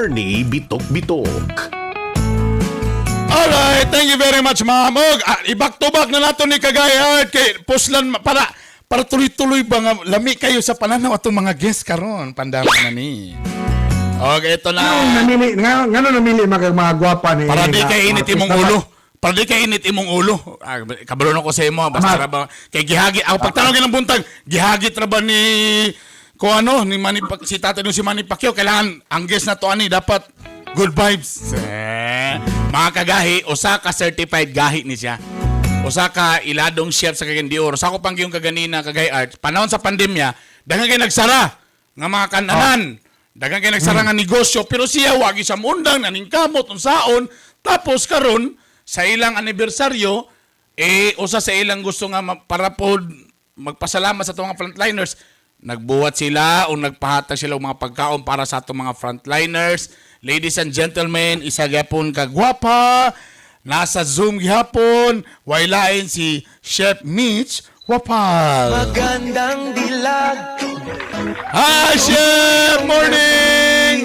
Bernie Bitok Bitok. Alright, thank you very much, ma'am. Og, i-back to back na nato ni Kagay Art kay puslan para para tuloy-tuloy ba nga lami kayo sa pananaw atong mga guest karon pandama na ni. Okay, ito na. Anong namili, nga, ngano namili mga gwapa ni Para di nga kay init artista imong ba? ulo. Para di kay init imong ulo. Ah, kabalo na ko sa imo basta Tama. ra ba kay gihagi ako pagtanong ng buntag, gihagit ra ba ni ko ano ni Manny si tatay no si Manny Pacquiao? Kailangan ang guest na to ani dapat good vibes. Eh, mga kagahi, usa ka certified gahi ni siya. Usa ka iladong chef sa Cagayan de Oro. Sa ako pang yung kaganina, Kagay Art, panahon sa pandemya, daghan kay nagsara nga mga kananan. Daghan kay nagsara nga negosyo, pero siya wagi sa mundang naningkamot unsaon. Tapos karon sa ilang anibersaryo eh usa sa ilang gusto nga para pod magpasalamat sa atong mga frontliners, nagbuhat sila o nagpahatag sila og mga pagkaon para sa atong mga frontliners. Ladies and gentlemen, isa gyapon ka gwapa nasa Zoom gihapon, way lain si Chef Mitch Wapal. Magandang dilag. Hi, Chef! Morning!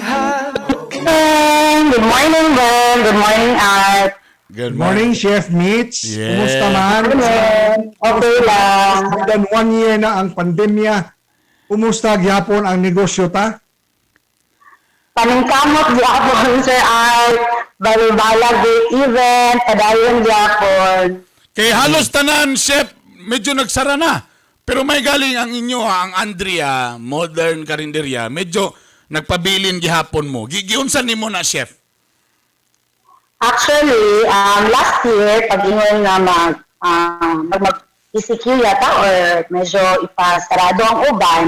Good morning, Ben. Good morning, Art. Good Good morning, Chef Mitch. Yeah. Kumusta man? Ben. Okay lang. More than one year na ang pandemya. Kumusta gyapon ang negosyo ta? Paningkamot gyapon, Sir Art. Balibalag break even. Padayon gyapon. Kay halos tanan, Chef, medyo nagsara na. Pero may galing ang inyo, ha, ang Andrea, Modern Karinderya, medyo nagpabilin gihapon mo. Giunsa nimo na, Chef? Actually, last year, pag ingon nga mag ECQ yata or medyo ipasarado ang uban,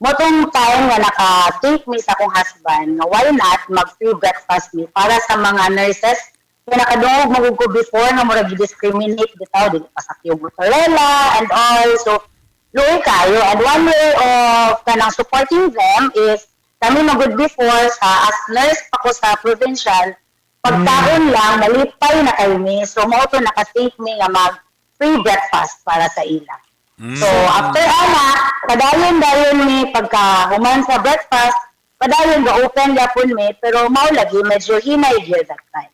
motong time nga naka-think mi sa akong husband nga why not mag-free breakfast mi para sa mga nurses nga nakadungog magugo before nga murag discriminate bitaw, dili pasakyo motorela and all. So luoy kayo, and one way of kanang supporting them is kami magud before sa as nurse pa ko sa provincial, pagkaon lang malipay na kay mi. So mao to naka-think mi nga mag free breakfast para sa ila. So after ana, padayon dayon mi pagka human sa breakfast, padayon ga open gyapon mi, pero mao lagi medyo hinay gyud that time.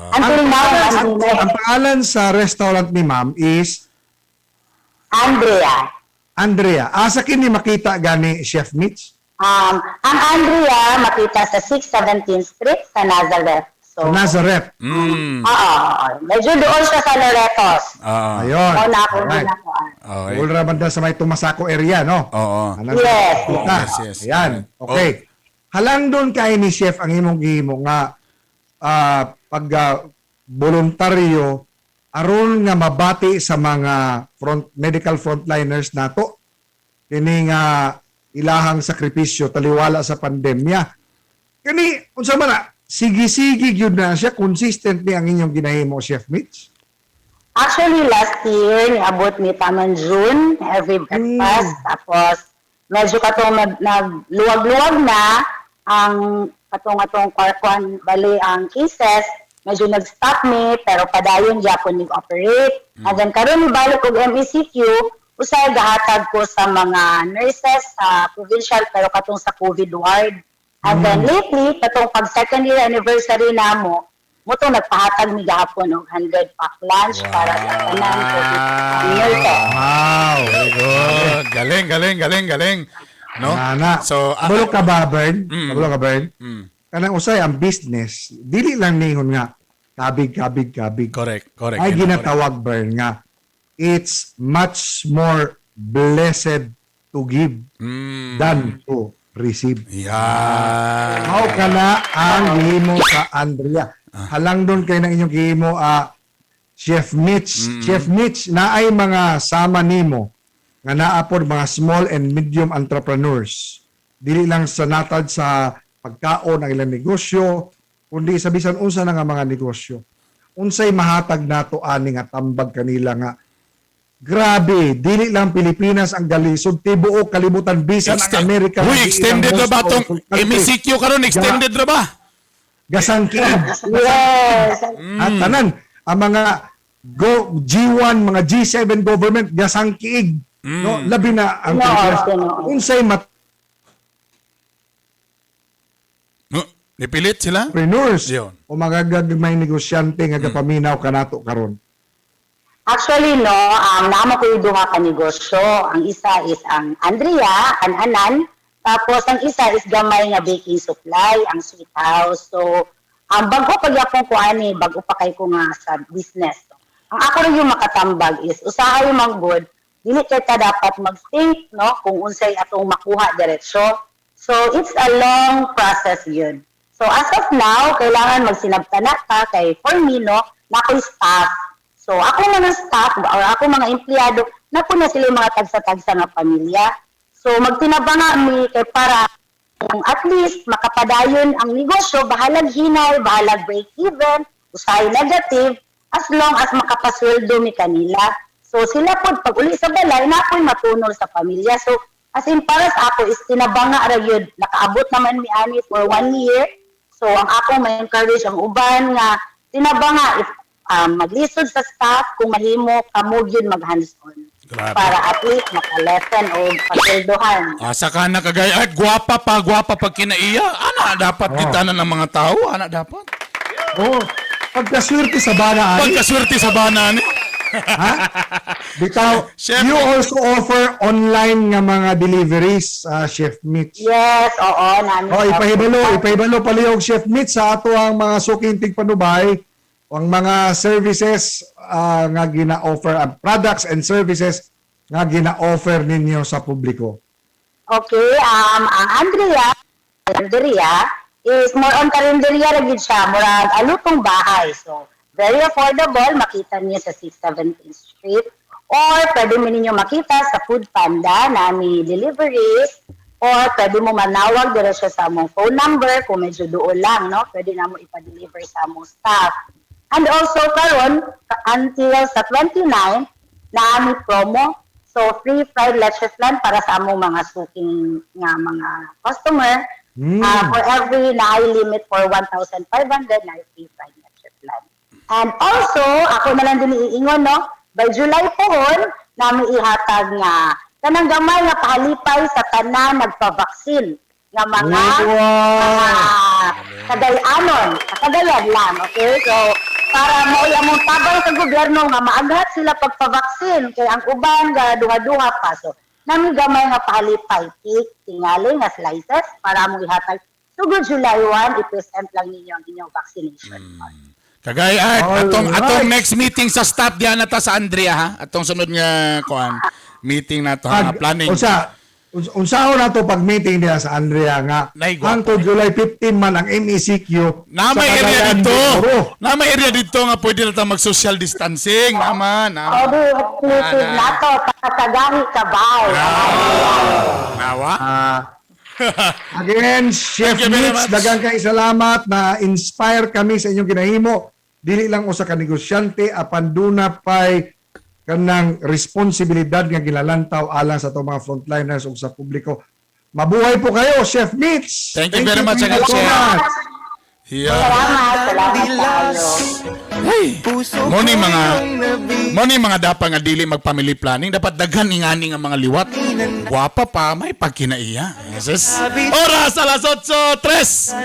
Until now, mas hinay. Ang pangalan sa restaurant ni ma'am is Andrea. Andrea. Asa kini makita gani, Chef Mitch? Ang Andrea makita sa 617 Street sa Nazareth. So, Nazareth. Oo, oo. Medyo doon siya sa Loretos. Ayun. Mao na ako Alright. na ako. Ah. Okay. Ulra banda sa may Tumasaco area, no? Oo. Anang- Yes. Kita. Yes. Ayan. Okay. Halang doon kay ni Chef ang imong gihimo nga pag voluntaryo aron nga mabati sa mga front medical frontliners nato kini nga ilahang sakripisyo taliwala sa pandemya. Kani unsa man na sige-sige gyud na siya, consistent ni ang inyong ginahimo, Chef Mitch? Actually, last year, niabot ni taman June, every breakfast. Tapos, medyo katong nagluwag-luwag na ang katong atong kwarkwan, bali ang cases, medyo nag-stop mi, pero padayon gyapon ni operate. And then karon nibalik og MECQ, usay gahatag ko sa mga nurses sa provincial pero katong sa COVID ward. And then lately, katong pag second year anniversary namo, mo to nagpahatag mi gahapon og 100 pack lunch para sa tanan COVID nurses. Wow. Very good. Galing, galing, galing, galing. No? Nana. So, Kabalo ka ba, Bern? Kabalo ka, Bern? Kanang usay ang business, dili lang ningon nga kabig, kabig, kabig. Correct, correct. Ay Yun ang ginatawag, Bern, nga it's much more blessed to give than to receive. Yan. Mao ka na ang gihimo sa Andrea. Halang doon kay ng inyong gihimo, Chef Mitch. Chef Mitch, naay mga sama nimo nga naa pod mga small and medium entrepreneurs. Dili lang sa natad sa pagkaon ang ilang negosyo, kundi sa bisan unsa na nga mga negosyo. Unsay mahatag nato ani nga tambag kanila nga grabe, dili lang Pilipinas ang galisod, tibuok kalibutan, bisan ang Amerika. Uy, nga extended ilang na ba most itong powerful country. MECQ karon? Extended na ba? Gasangkiin. Yes. At tanan, ang mga G1, mga G7 government, gasangkiig. No, labi na ang No, Pilipinas. no. Unsay mat Huh? Nipilit sila? Entrepreneurs Yun. o mga gagmay negosyante nga gapaminaw kanato karon? Actually, no, naamo ko yung duha ka negosyo. Ang isa is ang Andrea, Ananan. Tapos, ang isa is gamay nga baking supply, ang Sweet House. So, ang bago pagyapon ko ani, bago pa kay ko nga sa business. Ang ako rin yung makatambag is, usahay man good, dili kay ta dapat mag-think, no, kung unsay atong makuha diretso. So, it's a long process yun. So, as of now, kailangan magsinabtana ka kay for me, no, na ako'y staff. So, ako mga staff or ako mga empleyado, napo na sila yung mga tagsa-tagsa nga pamilya. So, magtinabanga mi kay para kung at least makapadayon ang negosyo, bahalag hinay, bahalag break even, usahay negative, as long as makapasweldo mi kanila. So, sila po, pag uli sa balay, napoy matunol sa pamilya. So, as in, para sa ako is tinabanga ra yun. Nakaabot naman mi ani for one year. So, ang ako may encourage ang uban nga tinabanga if maglisod sa staff kung mahimo kamo gyud mag hands-on Grabe. para at least makalesen o pasweldohan. Asa ka na kagay. Ay, gwapa pa, gwapa pag kinaiya. Ana, dapat Oh. kita na ng mga tao. Ana, dapat. Oh, pagkaswerte sa bana ay, Pagkaswerte sa bana ni. ha? Bitaw, Chef- you also offer online nga mga deliveries, Chef Mitch. Yes, oo, namin. Oh, ipahibalo palihog, Chef Mitch, sa ato ang mga suking tigpanubay, ang mga services nga gina-offer, ang products and services nga gina-offer ninyo sa publiko. Okay, ang Andrea, Andrea is more on karinderya ra gid siya, murag alutong bahay. So, very affordable, makita niyo sa 617 Street or pwede mo ninyo makita sa Food Panda nami deliveries or pwede mo manawag diretso sa among phone number kung medyo duol lang, no? Pwede na mo ipa-deliver sa among staff. And also karon until sa 29 na ami promo. So free fried leche flan para sa among mga suking nga mga customer. For every na limit for 1,500 na free fried leche flan. And also, ako na lang din iingon, no? By July pohon, nami ihatag nga kanang gamay nga pahalipay sa tanan nagpa-vaccine nga mga mga Kagayanon, sa Cagayan lang, okay? So, para maoy among tabang sa gobyerno nga maaghat sila pagpa-vaccine kay ang uban ga duha-duha pa. So, nami gamay nga pahalipay cake, tingali nga slices para among ihatag. Sugod July 1, i-present lang ninyo ang inyong vaccination card. Kagay, ay, All atong, right. atong next meeting sa staff diyan na ta sa Andrea, ha? Atong sunod nga, kuan, meeting na to, ha? Planning. Unsa unsaon na to pag meeting niya sa Andrea nga Nay, gwapo. hangtod July 15 man ang MECQ Na sa may area Cagayan dito. de Oro. Na may area dito nga pwede na ta mag-social distancing. Naman, O, naman. di, exclusive na to, kakagahi kabay. Nawa. Again, Chef Thank you very Mitch, much. daghang kay salamat na inspire kami sa inyong ginahimo. Dili lang usa ka negosyante apan duna pay kanang responsibilidad nga ginalantaw alang sa atong mga frontliners ug sa publiko. Mabuhay po kayo, Chef Mitch. Thank you very much, so again, Chef. much. Yeah. Salamat, salamat tayo. Hey. Puso Mo ni ko mga iyong nabigay. mo ni mga dapa nga dili mag-family planning dapat daghan ingani nga mga liwat. Gwapa pa may pagkinaiya. Jesus. Oras alas 8:03.